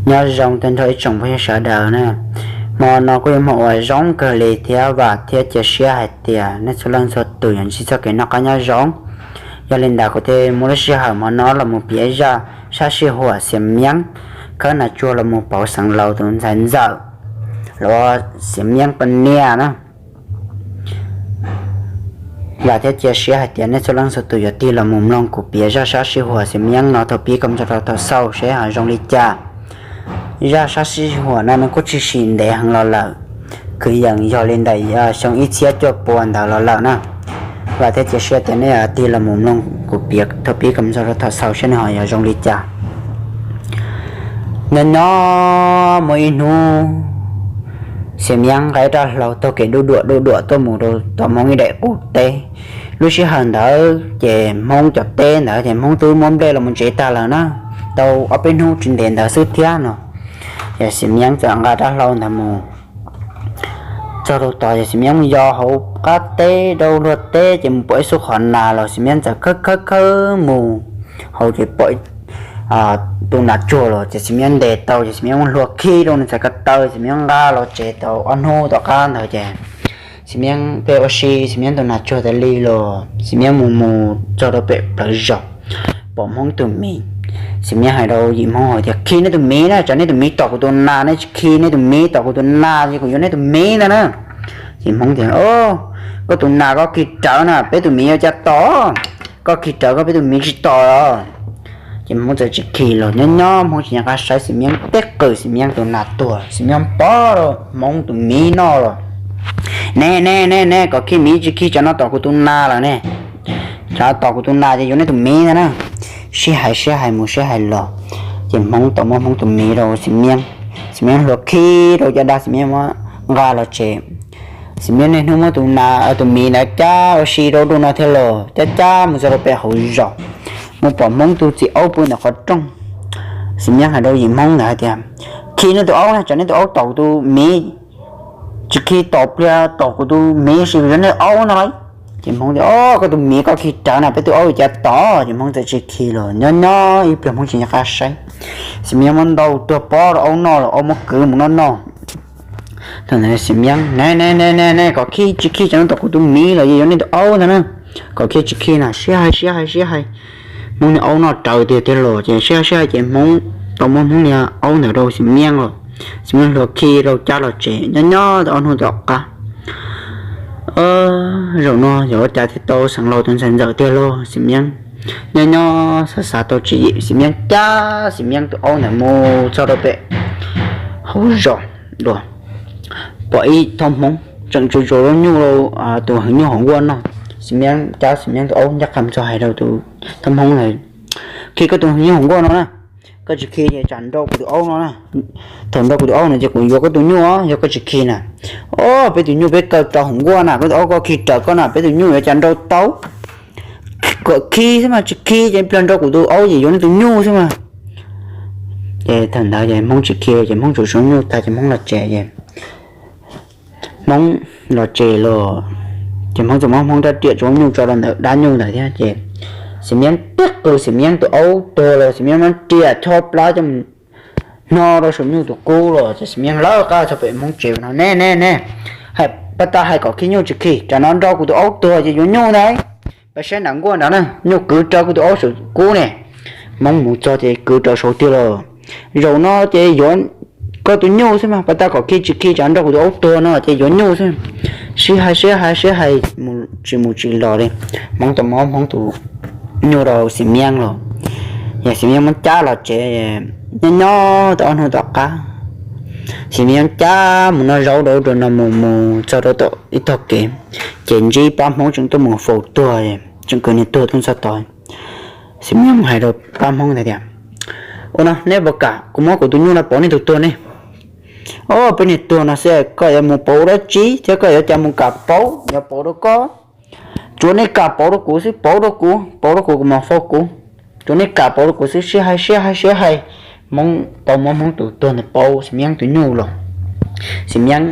Nyob zoo tag nrho ib tsoom phooj ywg sawv daws na. Hmo no kuj yog hmo uas zoo kawg li thiab vam thiab cia siab hais tias nej txhua leej txhua tus yuav ntsib txoj kev noj qab nyob zoo. Yog li ntawd kuv thiaj muab lub sij hawm hmo no los mus piav zaj sab sij huam Xiav Miab khawb nas tsuag los mus pauv xeev laus tus ntxhais ntxawm, los Xiav Miab poj niam na. Vam thiab cia siab hais tias nej txhua leej txhua tus yuav tig los mus mloog kuv piav zaj sab sij huam Xiav Miab no thaum pib kom txog rau thaum xaus seb ho zoo li cas. Zaj sab sij huam no nws kuj tshwm sim ntev heev los lawm, kwv yees yog li ntawm xyoo ib txhiab cuaj pua ntawd los lawm na. Vam thiab cia siab tias nej tig los mus mloog kuv piav thaum pib kom txog rau thaum xaus seb nws ho yuav zoo li cas. Nyob nyob muaj ib hnub, Xiav Miab nqa ib rab hlau taug kev duj duam duj duam tuaj mus rau tom Hmoob ib daim qub teb. Lub sij hawm ntawd ces Hmoob cov teb ntawd ces Hmoob twb muab nplej los mus tsev tag lawm na, tau ob peb hnub tsis ntev ntawd xwb thiab no. Ces Xiav Miab txawm nqa rab hlau ntawd mus txog rau tod ces Xiav Miab mus yos hauv qab teb rau luag teb ces mus pom ib xub qhov nas los Xiav Miab txawm khawb khawb khawb mus hauv ces pom tus nas tsuag los ces Xiav Miab ntes tau ces Xiav Miab muab hlua khi rau nws txhais ko taw, Xiav Miab nqa los tsev tau ob hnub tom qab ntawd ces Xiav Miab pheej ua si Xiav Miab tus nas tsuag tas li los Xiav Miab mus mus txog rau pem plawv zos, pom Hmoob tus miv. Xiav Miab hais rau yim Hmoob hais tias, Khi nej tus miv na, tsam nej tus miv tom kuv tus nas, nej tsis khi nej tus miv tom kuv tus nas ces kuv yuav nej tus miv ntag na. Ces Hmoob tias, Koj tus nas koj khi rawv na, peb tus miv yuav cas tom? Koj khi rawv koj peb tus miv tsis tom los? Ces Hmoob txawm tsis khi los. Nyob nyob Hmoob tsis nco qab saib Xiav Miab tib qws Xiav Miab tus nas tuag, Xiav Miab pov rau Hmoob tus miv noj los, Ne ne ne ne, kom khi miv tsis khi, tsam no tom kuv tus nas lawm ne. Tsam no tom kuv tus nas ces yuav nej tus miv ntag na. Sib hais sib hais mus sib hais los, ces Hmoob tau muab Hmoob tus miv rau Xiav Miab. Xiav Miab hlua khi rau caj dab, Xiav Miab muab nqa los tsev. Xiav Miab niaj hnub muab tus nas tus miv ntawd cab ua si rau dua no thiab los cab cab mus txog rau pem hauv zos, mus pom Hmoob tus txiv aub pw ntawm qhov rooj. Xiav Miab hais rau yim Hmoob ntawd hais tias, Khi nej tus aub na, tsam nej tus aub tom kuv tus miv, tsis khi tom pliag tom kuv tus miv sis kuv yuav nej aub ntag lauj. Ces Hmoob tias, Koj tus miv koj khi rawv na, peb tus aub yuav cas tom? Ces Hmoob txawm tsis khi los. Nyob nyob ib pliag Hmoob tsis nco qab saib, Xiav Miab muab ntaus tuag pob rau aub noj los aub muab kwv mus noj noj. Thaum ntawd Xiav Miab, Ne ne ne ne ne, kom khi tsis khi, tsam no tom kuv tus miv los yuav nej tus aub ntag na. Kom khi tsis khi na, sib hais sib hais sib hais, Hmoob niag aub noj raws tiag tiag los ces sib hais sib hais ces Hmoob tau muab Hmoob niag aub ntawd rau Xiav Miab los, Xiav Miab hlua khi rau cab los tsev. Nyob nyob tau ob hnub tom qab, zaum no yog ua cas thiaj tau xeev laus tus ntxhais ntxawm tiag lauj Xiav Miab. Nyob nyob xav xav tau tswv yim, Xiav Miab cab Xiav Miab tus aub ntawd mus txog rau pem hauv zos dua, pom ib thooj Hmoob tseem tsuas tsuas lub nyuj, tus heev nyuj hauv nkuaj noj. Xiav Miab cab Xiav Miab tus aub ncaj qha mus txog hais rau tus thooj Hmoob ntawd, Khi koj tus heev nyuj hauv nkuaj no na, koj tsis khi ces tsam nrau kuv tus aub no na. Thaum nrau kuv tus aub no ces kuv yuav koj tus nyuj, yog koj tsis khi na. Ob, peb tus nyuj peb kaw rau hauv nkuaj na, koj tus aub koj khi rawv koj na, peb tus nyuj yuav cas nrau tau? Kom khi xwb mas, tsis khi ces pliag nrau kuv tus aub ces yuav nej tus nyuj xwb mas. Ces thaum ntawd ces Hmoob tsis khi ces Hmoob tsum suav nyuj tag ces Hmoob los tsev ces Hmoob los tsev los, ces Hmoob txawm muab Hmoob rab riam tsuav nyuj tso rau ntawm dab nyuj ntawd thiab ces Xiav Miab tib qw Xiav Miab tus aub tuag los Xiav Miab muab riam chob plab coj mus hno rau saum nyuj tus qub los ces Xiav Miab lawv qab txog pem Hmoob tsev no, Ne ne ne, hais pab tab hais kom khi nyuj tsis khi, tsam no nrau kuv tus aub tuag ces yuav nyuj ntag. Pab saib nram nkuaj nrad na, nyuj kwv rawv kuv tus aub saum qub ne. Hmoob mus txog ces kwv rawv saud tiag los. Zaum no ces yuav koj tus nyuj xwb mas, pab tab kom khi tsis khi, tsam nrau kuv tus aub tuag no ces yuav nyuj xwb. Sib hais sib hais sib hais tsis mus tsis los li, Hmoob tau muab Hmoob tus nyuj rau Xiav Miab los, yog Xiav Miab muab cab los tsev. Nyob nyob tau ob hnub tom qab, Xiav Miab cab mus noj zaub rau ub rau no mus mus txog rau tom ib tog kev, ces ntsib pab Hmoob tseem tuaj mus faus tuag, tseem kwv niag tuag tuaj txog tod. Xiav Miab mus hais rau pab Hmoob ntawd tias, Ua no neb puas kam kuv muab kuv tus nyuj no pauv nej tus tuag ne? Ob, peb niag tuag no xwb koj yuav mus pauv dab tsi thiab koj yuav cas mus kam pauv, yuav pauv rau koj? Tsuav nej kam pauv rau kuv xwb, pauv rau kuv, pauv rau kuv kuv mam faus kuv. Tsuav nej kam pauv rau kuv xwb. Sib hais sib hais sib hais, Hmoob tau muab Hmoob tus tuag ntawd pauv Xiav Miab tus nyuj los. Xiav Miab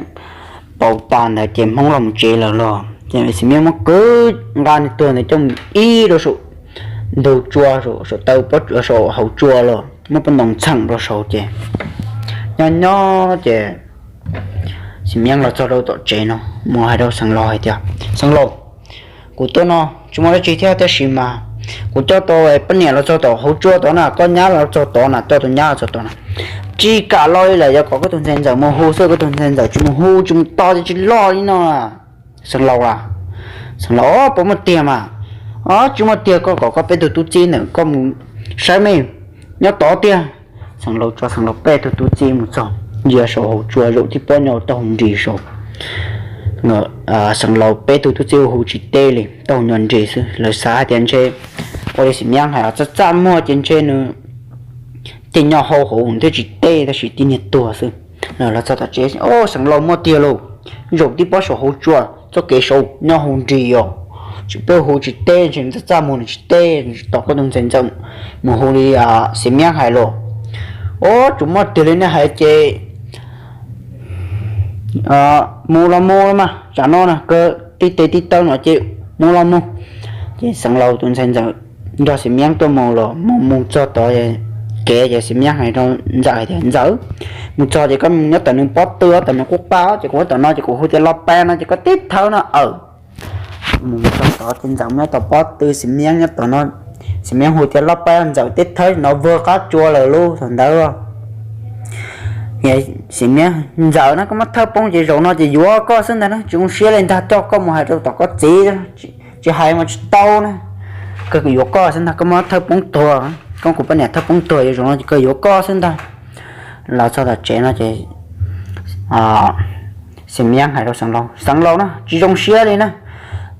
pauv tas ntawd ces Hmoob los mus tsev lawm los ces Xiav Miab muab kwv nqa niag tuag ntawd coj mus ib rau saum ntug tsua, saum taw, saum hauv tsua los muab pob ntoo txheem rau saud ces Nyob nyob ces Xim Miab los txog rau tom tsev no mus hais rau Xeev Laus hais tias, Xeev Laus, kuv tuaj no tsis muaj dab tsi thiab, tab sis mas kuv coj tau poj niam los txog tom hauv tsua tod na, koj nyab los txog tod na, coj tus nyab los txog tod na. Tsis kam los li lawm, yog kom koj tus ntxhais ntxawm mus hu xwb, koj tus ntxhais ntxawm tsis mus hu, tsis mus tos ces tsis los li no. Xeev Laus a, Xeev Laus, puas muaj tiag mas? Tsis muaj tiag, koj kom koj peb tug tub txib ntawm koj mus saib me, nyob tod tiag. Xeev Laus tso Xeev Laus peb tug tub txib mus txog ntsia saum hauv tsua, zaum tib pob nyob taub hau nrig saud. Xeev Laus peb tug tub txib hu tsis teb li, taub hau nyob nrig xwb. Lawv xav hais tias ntshe ua li Xim Miab hais txaj txaj muag ces ntshe nws tej nyob hauv hauv thiab tsis teb, tab sis tib niag tuag xwb. Lawv los txog tom tsev, Xeev Laus, muaj tiag lauj, zaum tib pob saum hauv tsua, txoj kev saud nyob hauv nrig os. Tsis peb hu tsis teb, ntshe nws txaj txaj muag nws tsis teb, tsis tos koj tus ntxhais ntxawm mus hu li Xim Miab hais los. Ua tsuas muaj tiag li nej hais ces mus los mus mas, tsam no na kawg tib tes tib taw no ces mus los mus. Ces Xeev Laus tus ntxhais ntxawm nrog Xim Miab tuaj mus los mus mus txog tod kev ces Xim Miab hais rau ntxawm hais tias, Ntxawm, mus txog ces koj mus nyob tom nws pob tw, tom nws qub qab ces kuv nyob tom no ces kuv hu tias los pab no ces koj tib thawb no aw. Mus txog tod ces ntxawm nyob tom pob tw, Xim Miab nyob tom no. Xim Miab hu tias, Los pab, ntxawm tib thawb no vag qab tsua lawm lub thaum ntawd. Xim Miab, Ntxawm na, koj muab thawb poob ces zaum no ces yuav koj xwb ntag na, tsis zoo siab li ntag, coj koj mus hais rau tom koj txiv, tsis hais mas tsis tau na. Kawg yuav koj xwb ntag, koj muab thawb poob tuag, koj kuv poj niam thawb poob tuag, zaum no ces kawg yuav koj xwb ntag. Los txog tom tsev no ces Xim Miab hais rau Xeev Laus, Xeev Laus na, tsis zoo siab li na,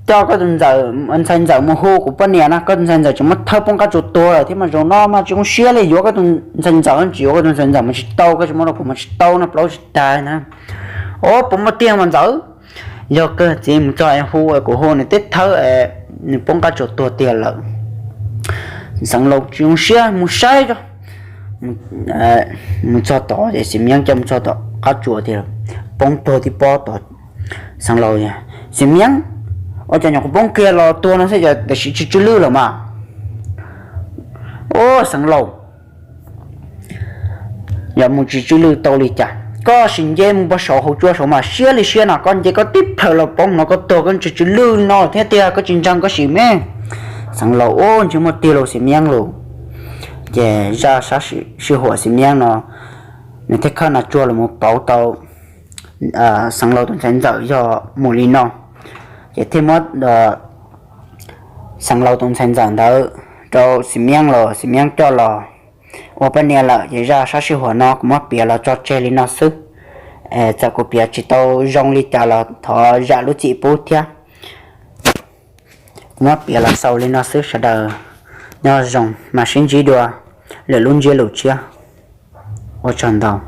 coj koj tus ntxhais ntxawm mus hu kuv poj niam na, koj tus ntxhais ntxawm tseem muab thawb poob qab tsua tuag lawm thiab mas zaum no mas tsis zoo siab li, yuav koj tus ntxhais ntxawm, tsis yuav koj tus ntxhais ntxawm mas tsis tau, koj tsis muab rau kuv mas tsis tau no, plaub tsis tag na. Ua puas muaj tiag mas ntxawm? Yog kawg txiv, mus txog hu kuv hu nws tib thawb, nws poob qab tsua tuag tiag lawm. Xeev Laus tsis zoo siab mus saib tso. Mus txog tod ces Xim Miab coj mus txog tom qab tsua tiag, poob tuag tib pob tod. Xeev Laus, Xim Miab, ua cas nyuam qhuav poob kiag los tuag no xwb, tiam sis tsis tsw lwj lawm mas. Ua Xeev Laus, yog mus tsis tsw lwj tau li cas? Koj sim nce mus pag saum hauv tsua saud mas siab li siab no, koj nce koj tib plhaws los poob no koj tuag, koj tsis tsw lwj no thiab tiag, koj tsis ntseeg koj sim me. Xeev Laus, Ua ntshe muaj tiag lauj Xim Miab lauj. Ces zaj sab sij huam Xim Miab no, nws thiaj khawb nas tsuag los mus pauv tau Xeev Laus tus ntxhais ntxawm yog mus li no. Ces thiaj muab Xeev Laus tus ntxhais ntxawm ntawd rau Xim Miab los Xim Miab coj los ua poj niam lawm. Ces zaj sab sij huam no kuv muab piav los tso tseg li no xwb. Txawm kuv piav tsis tau zoo li cas los thov zam lub txim pub thiab. Kuv muab piav los xaus li no xwb, sawv daws nyob zoo mas sib ntsib dua lwm lub ntsiab lus tshiab. Ua tsaug ntau.